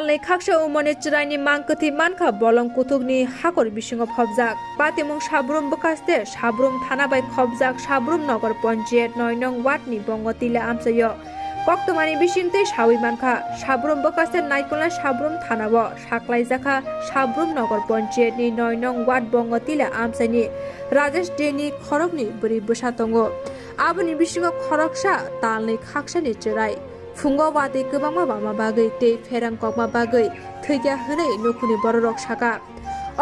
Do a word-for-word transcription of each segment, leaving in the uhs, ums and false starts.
Talni khaksa umorni chwraini mang kwthwi mankha bolong kuthukni hakor bisingo phobjak. Patimung Sabrum bwkhaste Sabrum thana bai khobjak Sabrum Nogor Ponchayat noi nong ward ni Bongo Tila amchaio. Koktwmani bisingtwi sawi mankha, Sabrum bwkhaste naikolnai Sabrum thanao saklaijakha Sabrum Nogor Ponchayat ni noi nong ward Bongo Tila amchaini Rajesh Deni khoroknwi bwrwi bwsa tongo. Aboni bisingo khoroksa talni khaksani chwrai. Phungo watwi kwbangma bama bagwi tei pherang kokma bagwi thwikya hwnwi nukhungni bororok sakha.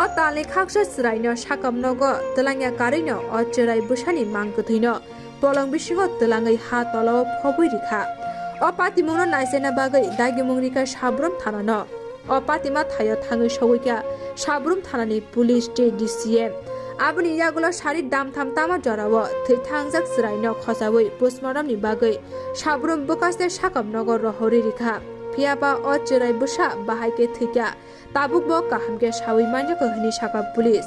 O talni khaksa chwraino sakam nogo twlangya karwino o chwrai bwsani mang kwthwino bolong bisingo twlangwi ha tolao phobwi rikha. O patimungno naichaina bagwi dagimung rikha Sabrum thanano. O patima thaio thangwi sogwikha Sabrum thanani police tei D C M. Aboni yagulo sari damtham tama jorao thwi thangjak chwraino khochaui postmortemni bagwi Sabrum bwkhaste sakam nogo rohorwi rikha. Phiyaba o chwrai bwsa bahai khe thwikha, tabukbo kaham khe saui manjakha hwnwi sakha police.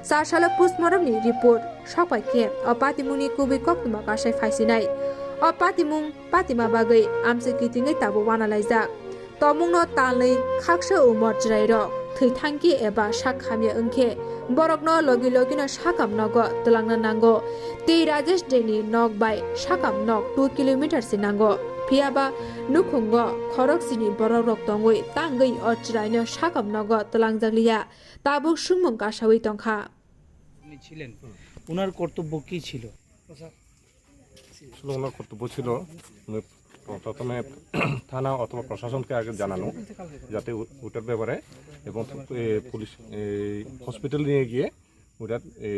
Char salo postmortemni report sokpai khe o patimungni kubui koktwma kasai phaisinai. O patimung patima bagwi amchai kitingwi tabuk wanalaijak. Tomungno talnwi khaksa umor chwrairok thwi thangkhe eba sak hamya wngkhe borokno logi logino sakam nogo twlangna nango. Tei Rajesh Deni nok bai sakam nok two kilometer se nango. Phiyaba nukhungo khoroksini borokrok tongwi tangwi o chwraino sakam nogo twlangjakliya. Tabuk swngmung kasaui tongkha. আপনি ছিলেন, ওনার কর্তব্য কী ছিল? আসলে ওনার কর্তব্য ছিল, উনি প্রথমে থানা অথবা প্রশাসনকে আগে জানানো, যাতে ও-, ওটার ব্যাপারে এবং, এ, পুলিশ, এ, হসপিটাল নিয়ে গিয়ে ওটার, এ,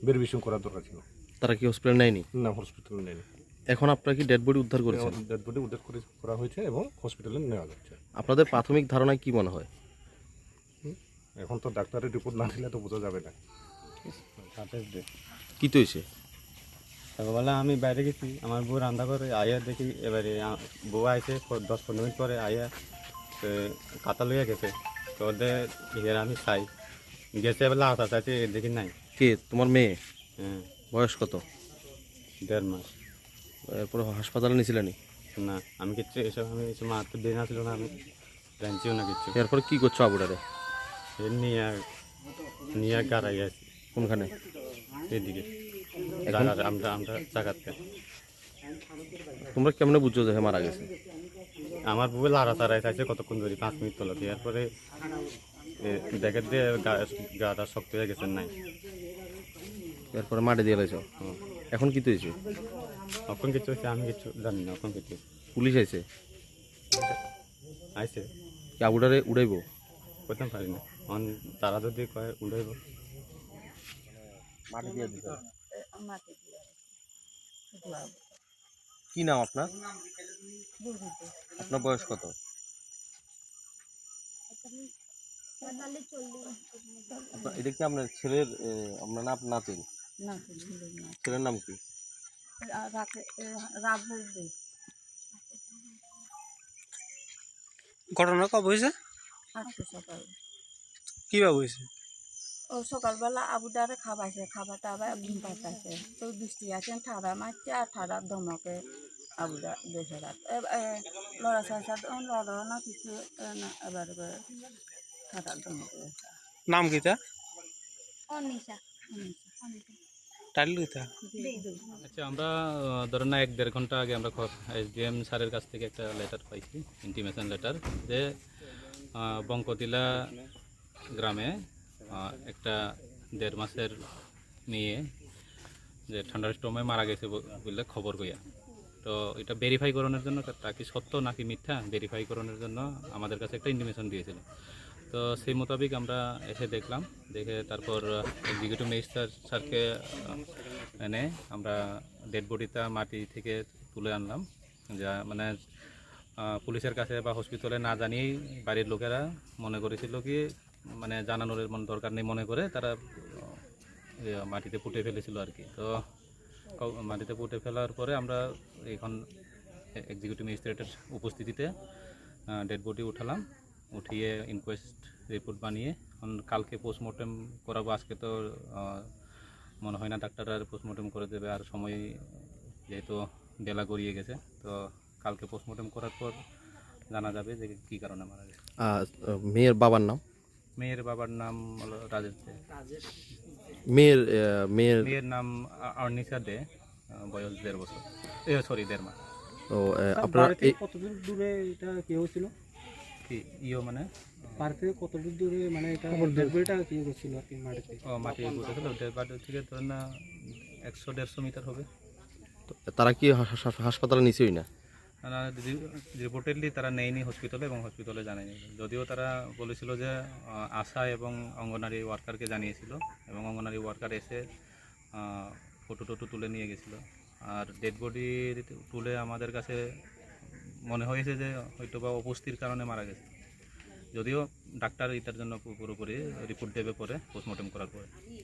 ভেরিফিকেশন করার দরকার ছিল। তারা কি হসপিটাল নেয়নি? না, হসপিটাল নেয়নি। এখন আপনারা কি ডেড বডি উদ্ধার করেছেন? এখন ডেড বডি উদ্ধার করে, করা হয়েছে এবং হসপিটালে নেওয়া যাচ্ছে। আপনাদের প্রাথমিক ধারণায় কি মনে হয়? হুম? এখন তো ডাক্তারের রিপোর্ট না দিলে তো বোঝা যাবে না। সাতাশ ডে। কি তো হয়েছে? সকালবেলা আমি বাইরে গেছি, আমার বউ রান্না করে, আইয়া দেখি এবারে আ-, বউ আইছে, প-, দশ পনেরো মিনিট পরে আইয়া, এ, কাতা লইয়া গেছে। তো ওদের ইয়ে আমি চাই, গেছে এবার লাশ আছে, আছে, দেখি নাই। কে তোমার মেয়ে? হ্যাঁ। বয়স কত? দেড় মাস। এরপরে হাসপাতালে নিছিলে নি? না, আমি কিচ্ছু এসব, আমি কিছু মারতে দিন আসলো না, আমি জানছিও না কিচ্ছু। এরপরে কি করছো আবুটারে? এ নিয়ে, নিয়ে গাড়াই আছি। কোনখানে? এইদিকে। এখন? জাগার, আমরা, আমরা জাগাতে। তোমরা কেমনে বুঝছো যে হে মারা গেছে? আমার বউ লাড়া চাড়াই চাইছে কতক্ষণ ধরে, পাঁচ মিনিট তোলাতে। এরপরে, এ, দেখে দিয়ে গা-, গাটা শক্ত হয়ে গেছে, নাই। এরপরে মাটি দিয়ে লাইছো? হুম। এখন কি তো হয়েছে? এখন কিছু হয়েছে, আমি কিছু জানি না, এখন কিছু। পুলিশ আইছে? আইছে। কি আবুটারে উড়াইবো? করতে পারি না। এখন তারা যদি কয় উড়াইবো। মাটি দিয়ে দিতে। কি নাম আপনার? আপনার বয়স কত? আপনার, এটা কি আপনার ছেলের, এ, আপনার না-, নাতিন? নাতিন, ছেলের নাম। ছেলের নাম কি? রা-, রাকে-, এ, রাহুল দে। ঘটনা কবে হয়েছে? আজকে সকাল। কিভাবে হয়েছে? ও সকালবেলা আবুদারে খাবাইছে, খাবার টাবার ঘুম পাড়তাছে। তো বৃষ্টি আছে, ঠাড়া মারছে আর ঠাড়া ধমকে আবুদা বেচারা। এ, এ, লড়া ছাড়া তো লড়ো না কিছু, এ, না, এবার করে ঠাড়া ধমকে। নাম কিতা? অনিশা। অনিশা। টাইটেল কিতা? আচ্ছা, আমরা, আহ, ধরেন না, এক দেড় ঘন্টা আগে আমরা খ-, এসডিএম স্যারের কাছ থেকে একটা লেটার পাইছি, ইন্টিমেশন লেটার, যে, আহ, বঙ্কতিলা গ্রামে, আহ, একটা দেড় মাসের মেয়ে যে থান্ডারস্টর্মে মারা গেছে ব-, বলে খবর কইয়া। তো এটা ভেরিফাই করানোর জন্য, তা, তা কি সত্য নাকি মিথ্যা ভেরিফাই করানোর জন্য আমাদের কাছে একটা ইন্টিমেশন দিয়েছিল। তো সেই মোতাবেক আমরা এসে দেখলাম, দেখে তারপর, আহ, এক্সিকিউটিভ ম্যাজিস্ট্রেট স্যারকে, আহ, এনে আমরা ডেড বডিটা মাটি থেকে তুলে আনলাম। যা মানে, আহ, পুলিশের কাছে বা হসপিটালে না জানিয়েই বাড়ির লোকেরা মনে করেছিল কি, মানে, জানানোর এমন দরকার নেই মনে করে তারা, আহ, ইয়ে, মাটিতে পুঁতে ফেলেছিল আর কি। তো কাউ-, মাটিতে পুঁতে ফেলার পরে আমরা এখন এ-, এক্সিকিউটিভ ম্যাজিস্ট্রেটের উপস্থিতিতে, আহ, ডেড বডি উঠালাম, উঠিয়ে ইনকোয়েস্ট রিপোর্ট বানিয়ে এখন কালকে পোস্টমর্টেম করাবো। আজকে তো, আহ, মনে হয় না ডাক্তার আর পোস্টমর্টেম করে দেবে, আর সময় যেহেতু বেলা গড়িয়ে গেছে, তো কালকে পোস্টমর্টেম করার পর জানা যাবে যে কি কারণে মারা গেছে। আহ, মেয়ের বাবার নাম? মেয়ের বাবার নাম হলো রাজেশ দে। মেয়ের, আহ, মেয়ের মেয়ের নাম আ-, আর্নিশা দে, আহ, বয়স দেড় বছর। এ, সরি, দেড় মাস। ও, আহ, স্যার, আপনারা বাড়ি থেকে এই কতদূর দূরে এটা কি হয়েছিল? কি ইয়ো মানে? বাড়ি থেকে কতদূর দূরে মানে এটা ডেড বডিটা কি হয়েছিল আর কি মাটিতে? ও, মাটি পড়েছিল, ডেড বডি থেকে ধরেন না একশো দেড়শো মিটার হবে। তো তারা কি হা-, হা-, হাসপাতালে নিছেই না? না, না, রি-, রিপোর্টেডলি তারা নেয়নি হসপিটালে এবং হসপিটালে জানায়নি। যদিও তারা বলেছিল যে, আহ, আশা এবং অঙ্গনারী ওয়ার্কারকে জানিয়েছিল এবং অঙ্গনারী ওয়ার্কার এসে, আহ, ফটো টটো তুলে নিয়ে গেছিল। আর ডেড বডি তুলে আমাদের কাছে মনে হয়েছে যে হয়তো বা অপুষ্টির কারণে মারা গেছে। যদিও ডাক্তার এটার জন্য পু-, পুরোপুরি রিপোর্ট দেবে পরে, পোস্টমর্টেম করার পরে।